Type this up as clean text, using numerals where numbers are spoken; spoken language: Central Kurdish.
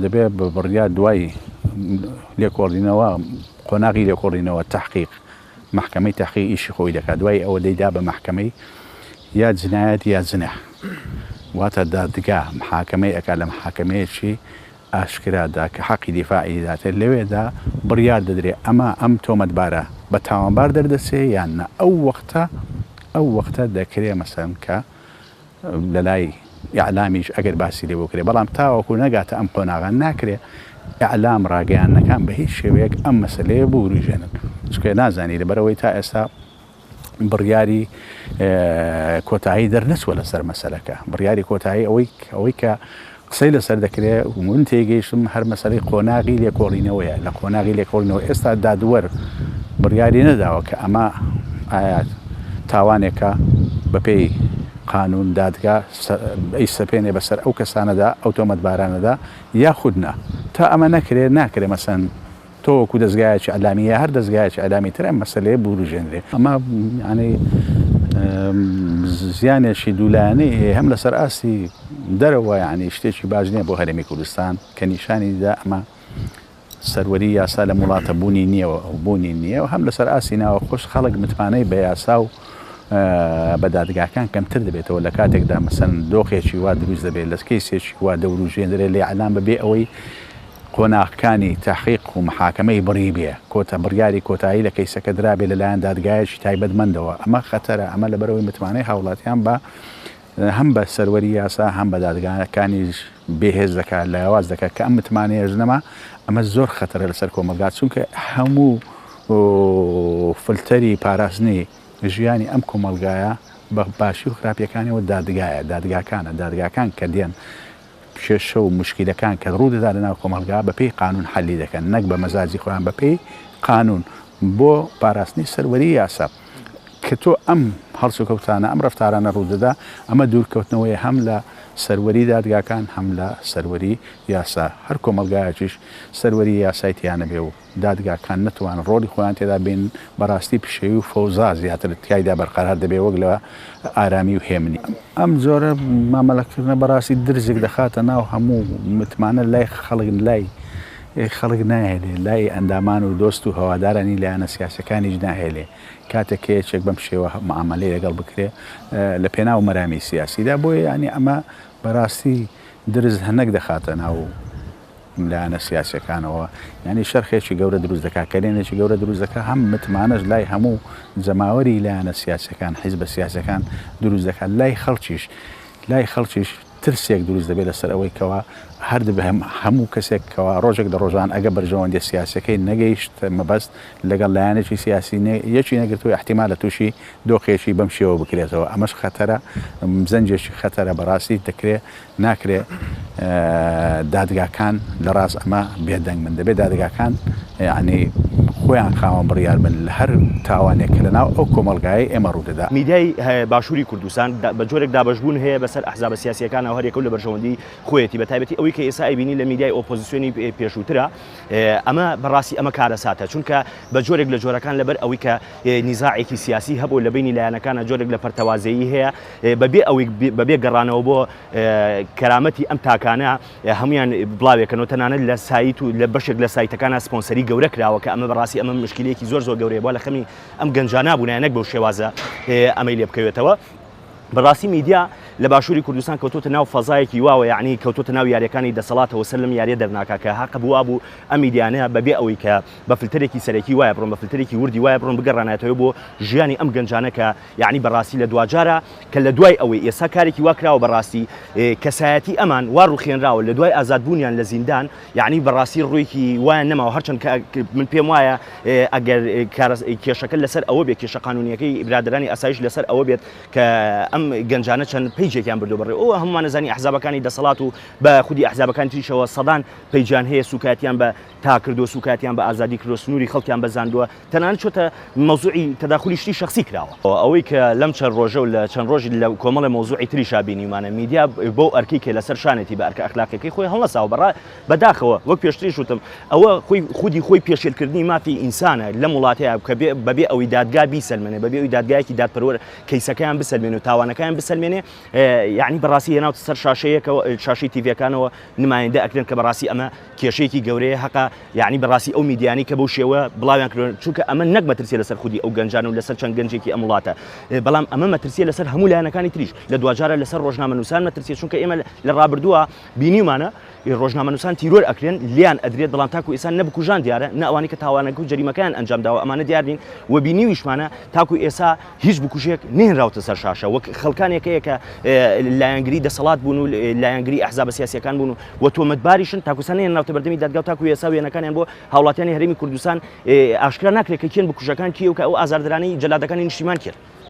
دەبێ بە بڕیار دوای لێکۆڵینەوە قۆناغی لێکۆڵینەوە تەحقیق مەحکەمەی تەحقیق ئیشی خۆی دەکات دوای ئەوە دەیدا بە مەحکەمەی یا جنایەت یا جنح واتە دادگا محاکەمەی ئەکا لە محاکەمەیەکی ئاشکرادا کە حەقی دیفاعی دەداتێ لەوێدا بڕیار دەدرێ ئەمە ئەم تۆمەتبارە بە تاوانبار دەردەچێ یان نا ئەو وەختە ئەو وەختە دەکرێ مەسەن کە لەلای ئیعلامیش ئەگەر باسی لێ بکرێ بەڵام تاوەکو نەگاتە ئەم قۆناغە ناکرێ ئیعلام ڕاگەیاندنەکان بە هیچ شێوەیەک ئەم مەسەلەیە بوروژێنن چونکە نازانی لەبەرئەوەی تا ئێستا بڕیاری کۆتایی دەرنەچووە لەسەر مەسەلەکە بڕیاری کۆتایی ئەوەی ئەوەی کە قسەی لەسەر دەکرێ و من تێگەیشتم هەر مەسەلەی قۆناغی لێکۆڵینەوەیە لە قۆناغی لێکۆڵینەوە ئێستا دادوەر بڕیاری نەداوە کە ئەمە ئایا تاوانێکە بەپێی قانون دادگا ئەیسەپێنێ بەسەر ئەو کەسانەدا ئەو تۆمەتبارانەدا یاخود نا تا ئەمە نەکرێ ناکرێ مەسەن تۆ وەکو دەزگایەکی ئیعلامی یا هەر دەزگایەکی ئیعلامی تر ئەم مەسەلەیە بوروژێنرێ. ئەمە یانی زیانێکی دوولایەنەی هەیە هەم لەسەر ئاستی دەرەوە یانی شتێکی باش نییە بۆ هەرێمی کوردستان کە نیشانی دا ئەمە سەروەری یاسا لەم وڵاتە بوونی نییە و بوونی نییە و هەم لەسەر ئاستی ناوەخۆش خەڵک متمانەی بە یاسا و بە دادگاکان کەمتر دەبێتەوە لە کاتێکدا مەسەن دۆخێکی وا دروست دەبێت لە کەیسێکی وا دەوروژێنرێ لە ئیعلام بەبێ ئەوەی قۆناغکانی تەحقیق و محاکەمەی بڕیبێ، کۆتا بڕیاری کۆتایی لە کەیسەکە درابێ لەلایەن دادگایەکی تایبەتمەندەوە، ئەمە خەتەرە، ئەمە لەبەرئەوەی متمانەی هاوڵاتیان بە هەم بە سەروەری یاسا هەم بە دادگاکانیش بێهێز دەکات، لاواز دەکات، کە ئەم متمانەیەش نەما ئەمە زۆر خەتەرە لەسەر کۆمەڵگا، چونکە هەموو فلتەری پاراستنی ژیانی ئەم کۆمەڵگایە بە باشی و خراپیەکانیەوە دادگایە، دادگاکانە، دادگاکان کە دێن کێشە و موشکیلەکان کە ڕوو دەدا لەناو کۆمەڵگا بە پێی قانوون حەلی دەکەن نەک بە مەزاجی خۆیان بە پێی قانوون بۆ پاراستنی سەروەری یاسا کە تۆ ئەم هەڵسوکەوتانە ئەم ڕەفتارانە ڕوو دەدا ئەمە دوورکەوتنەوەیە هەم لە سەروەری دادگاکان هەم لە سەروەری یاسا هەر کۆمەڵگایەکیش سەروەری یاسای تیا نەبێ و دادگاکان نەتوانن ڕۆڵی خۆیان تێدا بینن، بەڕاستی پشێوی و فەوزا زیاتر تیایدا بەرقەرار دەبێت وەک لە ئارامی و هێمنی. ئەم جۆرە مامەلەکردنە بەڕاستی درزێک دەخاتە ناو هەموو متمانە لای خەڵک لای خەڵک ناهێلێ، لای ئەندامان و دۆست و هەوادارانی لایەنە سیاسیەکانیش ناهێلێ کاتێک کە یەکێک بەم شێوە معامەلەی لەگەڵ بکرێ لە پێناو مەرامی سیاسیدا، بۆیە یانی ئەمە بەڕاستی درز هەنەک دەخاتە ناو لایەنە سیاسیەکانەوە یانی شەرخێکی گەورە دروست دەکات کەلێنێکی گەورە دروست دەکات هەم متمانەش لای هەموو جەماوەری لایەنە سیاسیەکان حیزبە سیاسیەکان دروست دەکات لای خەڵکیش لای خەڵکیش ترسێک دروست دەبێت لەسەر ئەوەی کەوا هەر هەموو کەسێک کەوا ڕۆژێک لە ڕۆژان ئەگە بەرژەوەندیە سیاسەکەی نەگەیشت مەبەست لەگەڵ لایەنێکی سیاسی یەکی نەگرتووە احتیمالە تووشی دۆخێکی بەم شێوە بکرێتەوە ئەمەش خەتەرە زەنجێکی خەتەرە بەڕاستی دەکرێت ناکرێ دادگاکان لە ڕاست ئەمە بێدەنگ بن، دەبێ دادگاکان یانی خۆیان خاوەن بڕیار بن لە هەر تاوانێک کە لەناو ئەو کۆمەڵگایەی ئێمە ڕوو دەدا. میدیای باشووری کوردستان بە جۆرێک دابەشبوون هەیە بەسەر ئەحزابە سیاسییەکانەوە هەریەکەو لە بەرژەوەندی خۆیەتی بە تایبەتی ئەوەی کە ئێستا ئەیبینی لە میدیای ئۆپۆزیسیۆنی پێشووترە ئەمە بەڕاستی ئەمە کارەساتە چونکە بە جۆرێک لە جۆرەکان لەبەر ئەوەی کە نیزاعێکی سیاسی هەبوو لە بینی لایەنەکانە جۆرێک لە پەرتەوازەیی هەیە بەبێ ئەوەی بەبێ گەڕانەوە بۆ کەرامەتی ئەم تاکانە هەمویان بڵاوێکەنەوە تەنانەت لە سایت و لە بەشێک لە سایتەکانە سپۆنسەری گەورە کراوە کە ئەمە بەڕاستی ئەمە مشکلەیەکی زۆر زۆر گەورەیە بۆ لە خەمی ئەم گەنجانە بوونایە نەک بەو شێوازە ئەمەی لێ بکەوێتەوە. بەڕاستی میدیا لە باشووری کوردستان کەوتۆتە ناو فەزایەکی واوە یعنی کەوتۆتە ناو یاریەکانی دەسەڵاتەوە سەر لەم یاریە دەرناکا کە هەقە بوو بوو ئەم میدیانە بەبێ ئەوەی کە بە فلتەرێکی سەرەکی وایە بڕۆن بە فلتەرێکی وردی وایە بڕۆن بگەڕانایەتەوە بۆ ژیانی ئەم گەنجانە کە یەعنی بەڕاستی لە دواجارا کە لە دوای ئەوەی ئێستا کارێکی وا کراوە بەڕاستی کەسایەتی ئەمان وا ڕوخێنراوە لە دوای ئازادبوونیان لە زیندان یەعنی بەڕاستی ڕوویەکی وایان نەماوە هەرچەند من پێم وایە ئەگەر کێشەکە لەسەر ئەوە بێت کێشە قانونیەکەی برادرانی ئاسایش لەسەر ئەوە بێت کە ئەم گەنجانە چەند پەیجێکیان بردو بەڕێ ئەوە هەموومان نەزانی ئەحزابەکانی دەسەڵات و بە خودی ئەحزابەکانی تریشەوە سەدان پەیجیان هەیە سوکایەتیان بە تا کردو سوکایەتیان بە ئازادی کردو سنووری خەڵکیان بەزاندووە تەنانەت چۆتە مەوزوعی تەداخولی شتی شەخسی کراوە. ئەوەی کە لەم چەند ڕۆژە و لە چەند ڕۆژی لە کۆمەڵێ مەوزوعی تریشا بینیومانە میدیا بەو ئەرکەی کە لەسەر شانێتی بە ئەرکە ئەخلاقیەکەی خۆی هەڵنەساوە بەڕا بەداخەوە وەک پێشتریش وتم ئەوە خۆی خودی خۆی پێشێلکردنی مافی ئینسانە لەم وڵاتەیە کە بێ بەبێ ئەوەی دادگا بیسەلمێنێ بەبێ ئەوی دادگایەکی دادپەروەر کەیسەکەیان بسەلمێنێ و تاوانەکەیان بسەلمێنێ. یعنی بەڕاستی هێناوتە سەر شاشەیەکەوە شاشەی تیڤەکانەوە نمایندە ئەکرێن کە بەڕاستی ئەمە کێشەیەکی گەورەیە هەقە یعنی بەڕاستی ئەو میدیانی کە بەو شێوە بڵاویان کردووە چونکە ئەمە نەک مەترسیە لەسەر خودی ئەو گەنجان و لەسەر چەند گەنجێکی ئەم وڵاتە بەڵام ئەمە مەترسیە لەسەر هەموو لایەنەکانی تریش لە دواجارە لەسەر ڕۆژنامەنووسان مەترسیە چونکە ئێمە لە ڕابردووە بینیومانە ڕۆژنامەنووسان تیرۆر ئەکرێن لیان ئەدرێت بەڵام تاکو ئێستا نە بکوژان دیارە نە ئەوانەی کە تاوانەکە و جەریمەکەیان ئەنجام داوە ئەمانە دیار نین و بینیویشمانە تاکو ئێستا هیچ بکوژێک نەهێنراوتە سەر شاشە وەک خەڵکانێک هەیە کە لایەنگری دەسەڵات بوون و لایەنگری ئەحزابە سیاسیەکان بوون و تۆمەتباریشن تاکو ئێستا نەهێنراوتە بەردەمی دادگا و تاکو ئێستا وێنەکانیان بۆ هاوڵاتیانی هەرێمی کوردستان ئاشکرا ناکرێت کە کێن بکوژەکان کێ و کە ئەو ئازاردرانەی جەلادەکانی نیشتیمان کێن.